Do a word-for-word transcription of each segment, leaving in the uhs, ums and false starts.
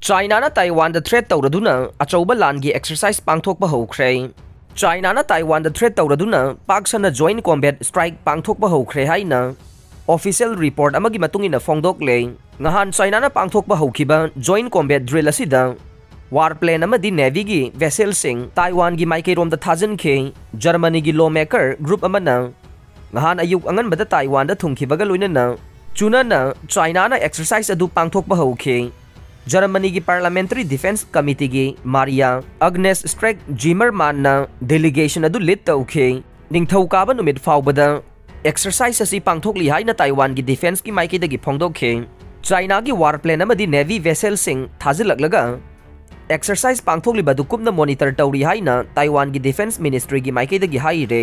ꯆꯥꯏꯅꯥꯅ ꯇꯥꯏꯋꯥꯟꯗ threat ꯇꯧꯔꯗꯨꯅ ꯑꯆꯧꯕ ꯂꯥꯟꯒꯤ exercise ꯄꯥꯡꯊꯣꯛꯄ ꯍꯧꯈ꯭ꯔꯦ꯫ ꯆꯥꯏꯅꯥꯅ ꯇꯥꯏꯋꯥꯟꯗ threat ꯇꯧꯔꯗꯨꯅ ꯄꯥꯛ ꯁꯟꯅ joint combat strike ꯄꯥꯡꯊꯣꯛꯄ ꯍꯧꯈ꯭ꯔꯦ ꯍꯥꯏꯅ official report ꯑꯃꯒꯤ ꯃꯇꯨꯡ ꯏꯟꯅ ꯐꯣꯡꯗꯣꯛꯂꯦ꯫ ꯉꯍꯥꯟ ꯆꯥꯏꯅꯥꯅ ꯄꯥꯡꯊꯣꯛꯄ ꯍꯧꯈꯤꯕ joint combat drill ꯑꯁꯤꯗ war plane ꯑꯃꯗꯤ navyꯒꯤ vesselꯁꯤꯡ ꯇꯥꯏꯋꯥꯟꯒꯤ ꯃꯥꯏꯀꯩꯔꯣꯝꯗ ꯊꯥꯖꯤꯟꯈꯤ꯫ ꯖꯔꯃꯅꯤꯒꯤ lawmaker group ꯑꯃꯅ ꯉꯍꯥꯟ ꯑꯌꯨꯛ ꯑꯉꯟꯕꯗ ꯇꯥꯏꯋꯥꯟꯗ ꯊꯨꯡꯈꯤꯕꯒ ꯂꯣꯏꯅꯅ ꯆꯨꯅꯅ ꯆꯥꯏꯅꯥꯅ exercise ꯑꯗꯨ ꯄꯥꯡꯊꯣꯛꯄ ꯍꯧꯈꯤ꯫ ꯖꯔꯃꯅꯤꯒꯤ Parliamentary Defence Committeeꯒꯤ ꯃꯥꯔꯤꯌꯥ ꯑꯒꯅꯦꯁ ꯁ꯭ꯇ꯭ꯔꯦꯛ ꯖꯤꯃꯔꯃꯥꯟꯅ delegation ꯑꯗꯨ lead ꯇꯧꯈꯤ꯫ ꯅꯤꯡꯊꯧꯀꯥꯕ ꯅꯨꯃꯤꯠ ꯐꯥꯎꯕꯗ exercise ꯑꯁꯤ ꯄꯥꯡꯊꯣꯛꯂꯤ ꯍꯥꯏꯅ ꯇꯥꯏꯋꯥꯟꯒꯤ defenceꯀꯤ ꯃꯥꯏꯀꯩꯗꯒꯤ ꯐꯣꯡꯗꯣꯛꯈꯤ꯫ ꯆꯥꯏꯅꯥꯒꯤ war plane ꯑꯃꯗꯤ navy vesselꯁꯤꯡ ꯊꯥꯖꯤꯜꯂꯛꯂꯒ exercise ꯄꯥꯡꯊꯣꯛꯂꯤꯕ ꯑꯗꯨ ꯀꯨꯞꯅ monitor ꯇꯧꯔꯤ ꯍꯥꯏꯅ ꯇꯥꯏꯋꯥꯟꯒꯤ defence ministryꯒꯤ ꯃꯥꯏꯀꯩꯗꯒꯤ ꯍꯥꯏꯔꯦ꯫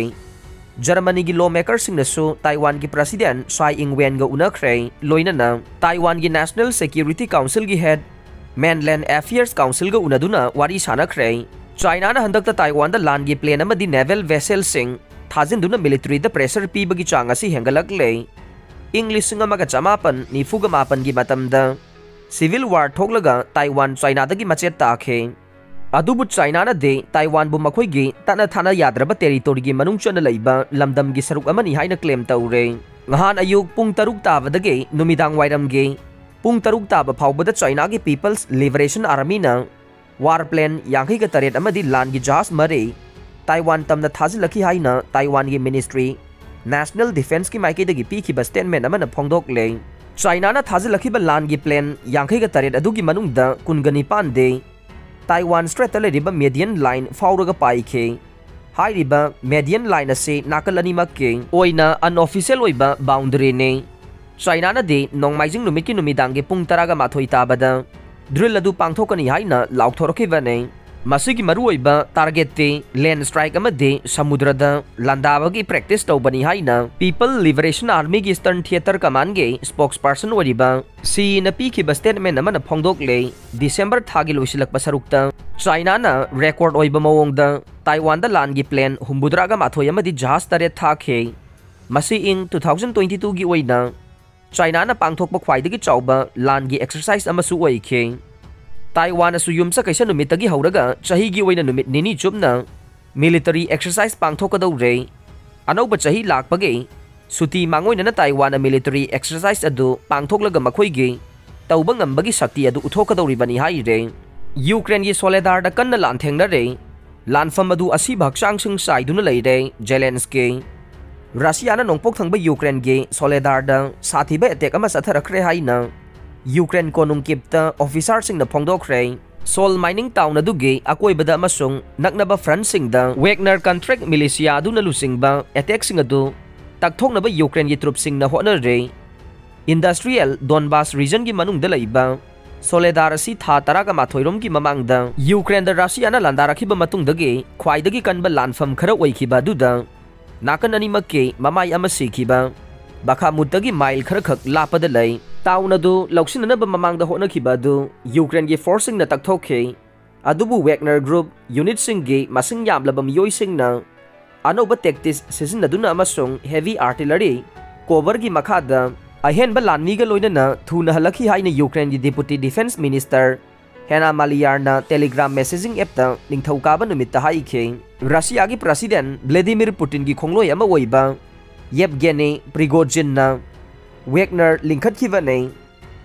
ꯖꯔꯃꯅꯤꯒꯤ lawmakerꯁꯤꯡꯅꯁꯨ ꯇꯥꯏꯋꯥꯟꯒꯤ president ꯁꯥꯏ ꯏꯪ ꯋꯦꯟꯒ ꯎꯅꯈ꯭ꯔꯦ, ꯂꯣꯏꯅꯅ ꯇꯥꯏꯋꯥꯟꯒꯤ National Security Councilꯒꯤ head Mainland Affairs Councilꯒ ꯎꯅꯗꯨꯅ ꯋꯥꯔꯤ ꯁꯥꯟꯅꯈ꯭ꯔꯦ꯫ ꯆꯥꯏꯅꯥꯅ ꯍꯟꯗꯛꯇ ꯇꯥꯏꯋꯥꯟꯗ ꯂꯥꯟꯒꯤ plane ꯑꯃꯗꯤ naval vesselꯁꯤꯡ ꯊꯥꯖꯤꯟꯗꯨꯅ militaryꯗ pressure ꯄꯤꯕꯒꯤ ꯆꯥꯡ ꯑꯁꯤ ꯍꯦꯟꯒꯠꯂꯛꯂꯦ꯫ ꯏꯪ ꯂꯤꯁꯤꯡ ꯑꯃꯒ ꯆꯃꯥꯄꯟ ꯅꯤꯐꯨꯒ ꯃꯥꯄꯟꯒꯤ ꯃꯇꯝꯗ civil war ꯊꯣꯛꯂꯒ ꯇꯥꯏꯋꯥꯟ ꯆꯥꯏꯅꯥꯗꯒꯤ ꯃꯆꯦꯠ ꯇꯥꯈꯤ꯫ ꯑꯗꯨꯕꯨ ꯆꯥꯏꯅꯥꯅꯗꯤ ꯇꯥꯏꯋꯥꯟꯕꯨ ꯃꯈꯣꯏꯒꯤ ꯇꯠꯅ ꯊꯥꯅ ꯌꯥꯗ꯭ꯔꯕ territoryꯒꯤ ꯃꯅꯨꯡ ꯆꯟꯅ ꯂꯩꯕ ꯂꯝꯗꯝꯒꯤ ꯁꯔꯨꯛ ꯑꯃꯅꯤ ꯍꯥꯏꯅ claim ꯇꯧꯔꯦ꯫ ꯉꯍꯥꯟ ꯑꯌꯨꯛ ꯄꯨꯡ ꯇꯔꯨꯛ ꯇꯥꯕꯗꯒꯤ ꯅꯨꯃꯤꯗꯥꯡ ꯋꯥꯏꯔꯝꯒꯤ ꯄꯨꯡ ꯇꯔꯨꯛ ꯇꯥꯕ ꯐꯥꯎꯕꯗ ꯆꯥꯏꯅꯥꯒꯤ People's Liberation Armyꯅ war plane ꯌꯥꯡꯈꯩꯒ ꯇꯔꯦꯠ ꯑꯃꯗꯤ ꯂꯥꯟꯒꯤ ꯖꯍꯥꯖ ꯃꯔꯤ ꯇꯥꯏꯋꯥꯟ ꯇꯝꯅ ꯊꯥꯖꯤꯜꯂꯛꯈꯤ ꯍꯥꯏꯅ ꯇꯥꯏꯋꯥꯟꯒꯤ ministry National Defenceꯀꯤ ꯃꯥꯏꯀꯩꯗꯒꯤ ꯄꯤꯈꯤꯕ statement ꯑꯃꯅ ꯐꯣꯡꯗꯣꯛꯂꯦ꯫ ꯆꯥꯏꯅꯥꯅ ꯊꯥꯖꯤꯜꯂꯛꯈꯤꯕ ꯂꯥꯟꯒꯤ plane ꯌꯥꯡꯈꯩꯒ ꯇꯔꯦꯠ ꯑꯗꯨꯒꯤ ꯃꯅꯨꯡꯗ ꯀꯨꯟꯒ ꯅꯤꯄꯥꯟꯗꯤ ꯇꯥꯏꯋꯥꯟ Straitꯇ ꯂꯩꯔꯤꯕ Median Line ꯐꯥꯎꯔꯒ ꯄꯥꯏꯈꯤ꯫ ꯍꯥꯏꯔꯤꯕ Median Line ꯑꯁꯤ ꯅꯥꯀꯜ ꯑꯅꯤꯃꯛꯀꯤ ꯑꯣꯏꯅ unofficial ꯑꯣꯏꯕ boundaryꯅꯤ꯫ ꯆꯥꯏꯅꯥꯅꯗꯤ ꯅꯣꯡꯃꯥꯏꯖꯤꯡ ꯅꯨꯃꯤꯠꯀꯤ ꯅꯨꯃꯤꯗꯥꯡꯒꯤ ꯄꯨꯡ ꯇꯔꯥꯒ ꯃꯥꯊꯣꯏ ꯇꯥꯕꯗ drill ꯑꯗꯨ ꯄꯥꯡꯊꯣꯛꯀꯅꯤ ꯍꯥꯏꯅ ꯂꯥꯎꯊꯣꯔꯛꯈꯤꯕꯅꯤ꯫ ꯃꯁꯤꯒꯤ ꯃꯔꯨꯑꯣꯏꯕ targetꯇꯤ land strike ꯑꯃꯗꯤ ꯁꯃꯨꯗ꯭ꯔꯗ ꯂꯥꯟꯗꯥꯕꯒꯤ practice ꯇꯧꯕꯅꯤ ꯍꯥꯏꯅ People Liberation Armyꯒꯤ Eastern Theater Commandꯒꯤ spokesperson ꯑꯣꯏꯔꯤꯕ ꯁꯤꯅ ꯄꯤꯈꯤꯕ statement ꯑꯃꯅ ꯐꯣꯡꯗꯣꯛꯂꯦ꯫ December ꯊꯥꯒꯤ ꯂꯣꯏꯁꯤꯜꯂꯛꯄ ꯁꯔꯨꯛꯇ ꯆꯥꯏꯅꯥꯅ record ꯑꯣꯏꯕ ꯃꯑꯣꯡꯗ ꯇꯥꯏꯋꯥꯟꯗ ꯂꯥꯟꯒꯤ plane ꯍꯨꯝꯐꯨꯇꯔꯥꯒ ꯃꯥꯊꯣꯏ ꯑꯃꯗꯤ ꯖꯍꯥꯖ ꯇꯔꯦꯠ ꯊꯥꯈꯤ꯫ ꯃꯁꯤ ꯏꯪ two thousand twenty twoꯒꯤ ꯑꯣꯏꯅ ꯆꯥꯏꯅꯥꯅ ꯄꯥꯡꯊꯣꯛꯄ ꯈ꯭ꯋꯥꯏꯗꯒꯤ ꯆꯥꯎꯕ ꯂꯥꯟꯒꯤ exercise ꯑꯃꯁꯨ ꯑꯣꯏꯈꯤ꯫ ꯇꯥꯏꯋꯥꯟꯅꯁꯨ ꯌꯨꯝꯁꯀꯩꯁ ꯅꯨꯃꯤꯠꯇꯒꯤ ꯍꯧꯔꯒ ꯆꯍꯤꯒꯤ ꯑꯣꯏꯅ ꯅꯨꯃꯤꯠ ꯅꯤꯅꯤ ꯆꯨꯞꯅ military exercise ꯄꯥꯡꯊꯣꯛꯀꯗꯧꯔꯦ꯫ ꯑꯅꯧꯕ ꯆꯍꯤ ꯂꯥꯛꯄꯒꯤ ꯁꯨꯇꯤ ꯃꯥꯡꯑꯣꯏꯅꯅ ꯇꯥꯏꯋꯥꯟꯅ military exercise ꯑꯗꯨ ꯄꯥꯡꯊꯣꯛꯂꯒ ꯃꯈꯣꯏꯒꯤ ꯇꯧꯕ ꯉꯝꯕꯒꯤ ꯁꯛꯇꯤ ꯑꯗꯨ ꯎꯠꯊꯣꯛꯀꯗꯧꯔꯤꯕꯅꯤ ꯍꯥꯏꯔꯦ꯫ ꯌꯨꯀ꯭ꯔꯦꯟꯒꯤ ꯁꯣꯂꯦꯗꯥꯔꯗ ꯀꯟꯅ ꯂꯥꯟꯊꯦꯡꯅꯔꯦ꯫ ꯂꯥꯟꯐꯝ ꯑꯗꯨ ꯑꯁꯤꯕ ꯍꯛꯆꯥꯡꯁꯤꯡ ꯆꯥꯏꯗꯨꯅ ꯂꯩꯔꯦ ꯖꯦꯂꯦꯟꯁꯀꯤ꯫ ꯔꯁꯤꯌꯥꯅ ꯅꯣꯡꯄꯣꯛ ꯊꯪꯕ ꯌꯨꯀ꯭ꯔꯦꯟꯒꯤ ꯁꯣꯂꯦꯗꯥꯔꯗ ꯁꯥꯊꯤꯕ attack ꯑꯃ ꯆꯠꯊꯔꯛꯈ꯭ꯔꯦ ꯍꯥꯏꯅ ꯌꯨꯀ꯭ꯔꯦꯟ ꯀꯣꯅꯨꯡ ꯀꯤꯞꯇ officerꯁꯤꯡꯅ ꯐꯣꯡꯗꯣꯛꯈ꯭ꯔꯦ꯫ Sol mining town ꯑꯗꯨꯒꯤ ꯑꯀꯣꯏꯕꯗ ꯑꯃꯁꯨꯡ ꯅꯛꯅꯕ frontꯁꯤꯡꯗ Wagner contract militia ꯑꯗꯨꯅ ꯂꯨꯆꯤꯡꯕ attackꯁꯤꯡ ꯑꯗꯨ ꯇꯛꯊꯣꯛꯅꯕ ꯌꯨꯀ꯭ꯔꯦꯟꯒꯤ troops ꯁꯤꯡꯅ ꯍꯣꯠꯅꯔꯦ꯫ Industrial Donbas regionꯒꯤ ꯃꯅꯨꯡꯗ ꯂꯩꯕ ꯁꯣꯂꯦꯗꯥꯔ ꯑꯁꯤ ꯊꯥ ꯇꯔꯥꯒ ꯃꯥꯊꯣꯏꯔꯣꯝꯒꯤ ꯃꯃꯥꯡꯗ ꯌꯨꯀ꯭ꯔꯦꯟꯗ ꯔꯁꯤꯌꯥꯅ ꯂꯥꯟꯗꯥꯔꯛꯈꯤꯕ ꯃꯇꯨꯡꯗꯒꯤ ꯈ꯭ꯋꯥꯏꯗꯒꯤ ꯀꯟꯕ ꯂꯥꯟꯐꯝ ꯈꯔ ꯑꯣꯏꯈꯤꯕ ꯑꯗꯨꯗ ꯅꯥꯀꯟ ꯑꯅꯤꯃꯛꯀꯤ ꯃꯃꯥꯏ ꯑꯃ ꯁꯤꯈꯤꯕ ꯕꯈꯥꯃꯨꯠꯇꯒꯤ ꯃꯥꯏꯜ ꯈꯔꯈꯛ ꯂꯥꯞꯄꯗ ꯂꯩ꯫ Town ꯑꯗꯨ ꯂꯧꯁꯤꯟꯅꯅꯕ ꯃꯃꯥꯡꯗ ꯍꯣꯠꯅꯈꯤꯕ ꯑꯗꯨ ꯌꯨꯀ꯭ꯔꯦꯟꯒꯤ forceꯁꯤꯡꯅ ꯇꯛꯊꯣꯛꯈꯤ꯫ ꯑꯗꯨꯕꯨ Wagner group unitꯁꯤꯡꯒꯤ ꯃꯁꯤꯡ ꯌꯥꯝꯂꯕ ꯃꯤꯑꯣꯏꯁꯤꯡꯅ ꯑꯅꯧꯕ tactics ꯁꯤꯖꯤꯟꯅꯗꯨꯅ ꯑꯃꯁꯨꯡ heavy artillery coverꯒꯤ ꯃꯈꯥꯗ ꯑꯍꯦꯟꯕ ꯂꯥꯟꯃꯤꯒ ꯂꯣꯏꯅꯅ ꯊꯨꯅ ꯍꯜꯂꯛꯈꯤ ꯍꯥꯏꯅ ꯌꯨꯀ꯭ꯔꯦꯟꯒꯤ Deputy Defence Minister ꯍꯦꯅꯥ ꯃꯥꯂꯤꯌꯥꯔꯅ Telegram messaging appꯇ ꯅꯤꯡꯊꯧꯀꯥꯕ ꯅꯨꯃꯤꯠꯇ ꯍꯥꯏꯈꯤ꯫ ꯔꯁꯤꯌꯥꯒꯤ President Vladimir Putinꯒꯤ ꯈꯣꯡꯂꯣꯏ ꯑꯃ ꯑꯣꯏꯕ ꯌꯦꯞꯒꯦꯅꯤ ꯄ꯭ꯔꯤꯒꯣꯖꯤꯟꯅ Wagner ꯂꯤꯡꯈꯠꯈꯤꯕꯅꯤ꯫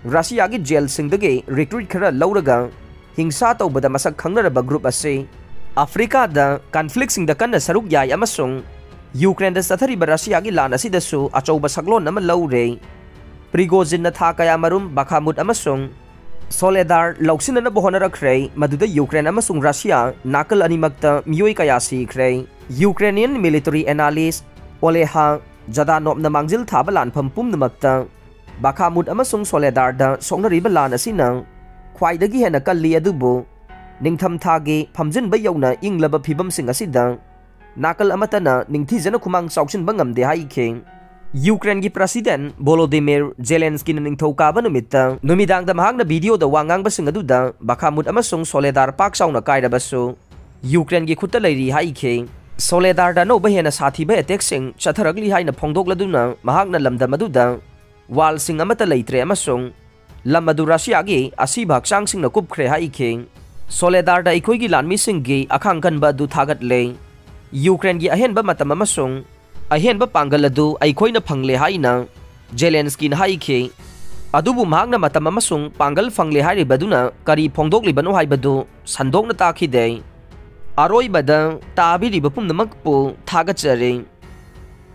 ꯔꯁꯤꯌꯥꯒꯤ jailꯁꯤꯡꯗꯒꯤ recruit ꯈꯔ ꯂꯧꯔꯒ ꯍꯤꯡꯁꯥ ꯇꯧꯕꯗ ꯃꯁꯛ ꯈꯪꯅꯔꯕ group ꯑꯁꯤ ꯑꯐ꯭ꯔꯤꯀꯥꯗ conflictꯁꯤꯡꯗ ꯀꯟꯅ ꯁꯔꯨꯛ ꯌꯥꯏ ꯑꯃꯁꯨꯡ ꯌꯨꯀ꯭ꯔꯦꯟꯗ ꯆꯠꯊꯔꯤꯕ ꯔꯁꯤꯌꯥꯒꯤ ꯂꯥꯟ ꯑꯁꯤꯗꯁꯨ ꯑꯆꯧꯕ ꯁꯛꯂꯣꯟ ꯑꯃ ꯂꯧꯔꯦ꯫ ꯄ꯭ꯔꯤꯒꯣꯖꯤꯟꯅ ꯊꯥ ꯀꯌꯥꯃꯔꯨꯝ ꯕꯈꯥꯃꯨꯠ ꯑꯃꯁꯨꯡ ꯁꯣꯂꯦꯗꯥꯔ ꯂꯧꯁꯤꯟꯅꯅꯕ ꯍꯣꯠꯅꯔꯛꯈ꯭ꯔꯦ, ꯃꯗꯨꯗ ꯌꯨꯀ꯭ꯔꯦꯟ ꯑꯃꯁꯨꯡ ꯔꯁꯤꯌꯥ ꯅꯥꯀꯜ ꯑꯅꯤꯃꯛꯇ ꯃꯤꯑꯣꯏ ꯀꯌꯥ ꯁꯤꯈ꯭ꯔꯦ꯫ Ukrainian military analyst Oleha Zhdanov ꯅ ꯃꯥꯡꯖꯤꯜ ꯊꯥꯕ ꯂꯥꯟꯐꯝ ꯄꯨꯝꯅꯃꯛꯇ ꯕꯈꯥꯃꯨꯠ ꯑꯃꯁꯨꯡ ꯁꯣꯂꯦꯗꯥꯔꯗ ꯁꯣꯛꯅꯔꯤꯕ ꯂꯥꯟ ꯑꯁꯤꯅ ꯈ꯭ꯋꯥꯏꯗꯒꯤ ꯍꯦꯟꯅ ꯀꯜꯂꯤ, ꯑꯗꯨꯕꯨ ꯅꯤꯡꯊꯝꯊꯥꯒꯤ ꯐꯝꯖꯤꯟꯕ ꯌꯧꯅ ꯏꯪꯂꯕ ꯐꯤꯕꯝꯁꯤꯡ ꯑꯁꯤꯗ ꯅꯥꯀꯜ ꯑꯃꯠꯇꯅ ꯅꯤꯡꯊꯤꯖꯅ ꯈꯨꯃꯥꯡ ꯆꯥꯎꯁꯤꯟꯕ ꯉꯝꯗꯦ ꯍꯥꯏꯈꯤ꯫ ꯌꯨꯀ꯭ꯔꯦꯟꯒꯤ President Volodymyr Zelenskyꯅ ꯅꯤꯡꯊꯧꯀꯥꯕ ꯅꯨꯃꯤꯠꯇ ꯅꯨꯃꯤꯗꯥꯡꯗ ꯃꯍꯥꯛꯅ videoꯗ ꯋꯥ ꯉꯥꯡꯕꯁꯤꯡ ꯑꯗꯨꯗ ꯕꯈꯥꯃꯨꯠ ꯑꯃꯁꯨꯡ ꯁꯣꯂꯦꯗꯥꯔ ꯄꯥꯛ ꯆꯥꯎꯅ ꯀꯥꯏꯔꯕꯁꯨ ꯌꯨꯀ꯭ꯔꯦꯟꯒꯤ ꯈꯨꯠꯇ ꯂꯩꯔꯤ ꯍꯥꯏꯈꯤ꯫ ꯁꯣꯂꯦꯗꯥꯔꯗ ꯑꯅꯧꯕ ꯍꯦꯟꯅ ꯁꯥꯊꯤꯕ attackꯁꯤꯡ ꯆꯠꯊꯔꯛꯂꯤ ꯍꯥꯏꯅ ꯐꯣꯡꯗꯣꯛꯂꯗꯨꯅ ꯃꯍꯥꯛꯅ ꯂꯝꯗꯝ ꯑꯗꯨꯗ wallꯁꯤꯡ ꯑꯃꯠꯇ ꯂꯩꯇ꯭ꯔꯦ ꯑꯃꯁꯨꯡ ꯂꯝ ꯑꯗꯨ ꯔꯁꯤꯌꯥꯒꯤ ꯑꯁꯤꯕ ꯍꯛꯆꯥꯡꯁꯤꯡꯅ ꯀꯨꯞꯈ꯭ꯔꯦ ꯍꯥꯏꯈꯤ꯫ ꯁꯣꯂꯦꯗꯥꯔꯗ ꯑꯩꯈꯣꯏꯒꯤ ꯂꯥꯟꯃꯤꯁꯤꯡꯒꯤ ꯑꯈꯥꯡ ꯀꯟꯕ ꯑꯗꯨ ꯊꯥꯒꯠꯂꯦ꯫ ꯌꯨꯀ꯭ꯔꯦꯟꯒꯤ ꯑꯍꯦꯟꯕ ꯃꯇꯝ ꯑꯃꯁꯨꯡ ꯑꯍꯦꯟꯕ ꯄꯥꯡꯒꯜ ꯑꯗꯨ ꯑꯩꯈꯣꯏꯅ ꯐꯪꯂꯦ ꯍꯥꯏꯅ ꯖꯦꯂꯦꯟꯁꯀꯤꯅ ꯍꯥꯏꯈꯤ꯫ ꯑꯗꯨꯕꯨ ꯃꯍꯥꯛꯅ ꯃꯇꯝ ꯑꯃꯁꯨꯡ ꯄꯥꯡꯒꯜ ꯐꯪꯂꯦ ꯍꯥꯏꯔꯤꯕꯗꯨꯅ ꯀꯔꯤ ꯐꯣꯡꯗꯣꯛꯂꯤꯕꯅꯣ ꯍꯥꯏꯕꯗꯨ ꯁꯟꯗꯣꯛꯅ ꯇꯥꯛꯈꯤꯗꯦ꯫ ꯑꯔꯣꯏꯕꯗ ꯇꯥꯕꯤꯔꯤꯕ ꯄꯨꯝꯅꯃꯛꯄꯨ ꯊꯥꯒꯠꯆꯔꯤ꯫